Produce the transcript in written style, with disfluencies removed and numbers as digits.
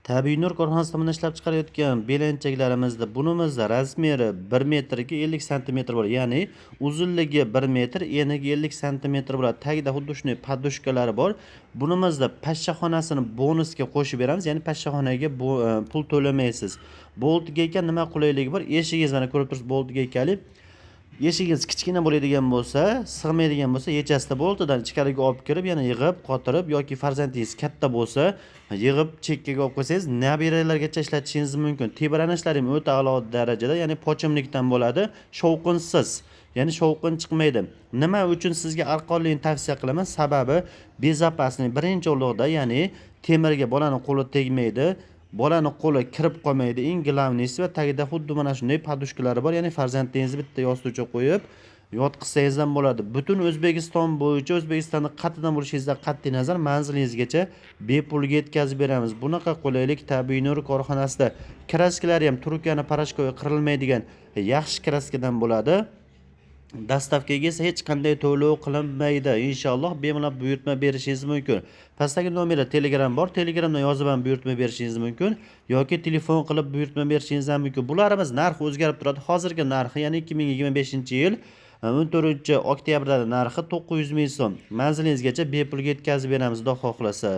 Tabiiy nur korxonasi tomonidan ishlab chiqarayotgan belanchaklarimizda bunimizda razmeri 1 metrga 50 santimetr bo'ladi. Ya'ni uzunligi 1 metr, eniga 50 santimetr bo'ladi. Tagida xuddi shunday podushkalari bor. Bunimizda pashshaxonasini bonusga qo'shib beramiz. Ya'ni pashshaxonaga pul to'lamaysiz. Bolt gayka nima qulayligi bor? Eshigingiz mana ko'rib turibsiz, bolt gaykali. Eshigingiz kichkina bo'ladigan bo'lsa, sig'maydigan bo'lsa, yechasida boltidan ichkariga olib kirib, yana yig'ib, qotirib yoki farzandingiz katta bo'lsa, yig'ib chekkaga olib qo'ysangiz, nabiralargacha ishlatishingiz mumkin. Tebranishlari ham o'ta a'lo darajada, ya'ni pochimlikdan bo'ladi, shovqinsiz, ya'ni shovqin chiqmaydi. Nima uchun sizga arqonlikni tavsiya qilaman? Sababi безопасный, birinchi o'rinda, ya'ni temirga bolani qo'li tegmaydi. Bolani qo'li kirib qolmaydi. Eng главный si va tagida xuddi mana shunday podushkalari bor, ya'ni farzandingizni bitta yostiqcha qo'yib yotqizsangiz ham bo'ladi. Butun O'zbekiston bo'yicha, O'zbekistonni qayerdan bo'lishingizdan qat'iy nazar manzilingizgacha bepulga yetkazib beramiz. Bunaqa qulaylik Tabiiy nur korxonasida. Kraskalari ham Turkiyani порошковый qirilmaydigan yaxshi kraskadan bo'ladi. Доставка ga esa hech qanday to'lov qilinmaydi. Inshaalloh bemalol buyurtma berishingiz mumkin. Pastdagi nomerda Telegram bor. Telegramdan yozib ham buyurtma berishingiz mumkin yoki telefon qilib buyurtma berishingiz ham mumkin. Bularimiz narxi o'zgarib turadi. Hozirgi narxi, ya'ni 2025-yil 14 oktyabrda narxi 900 ming so'm. Manzilingizgacha bepulga yetkazib beramiz, Xudo xohlasa.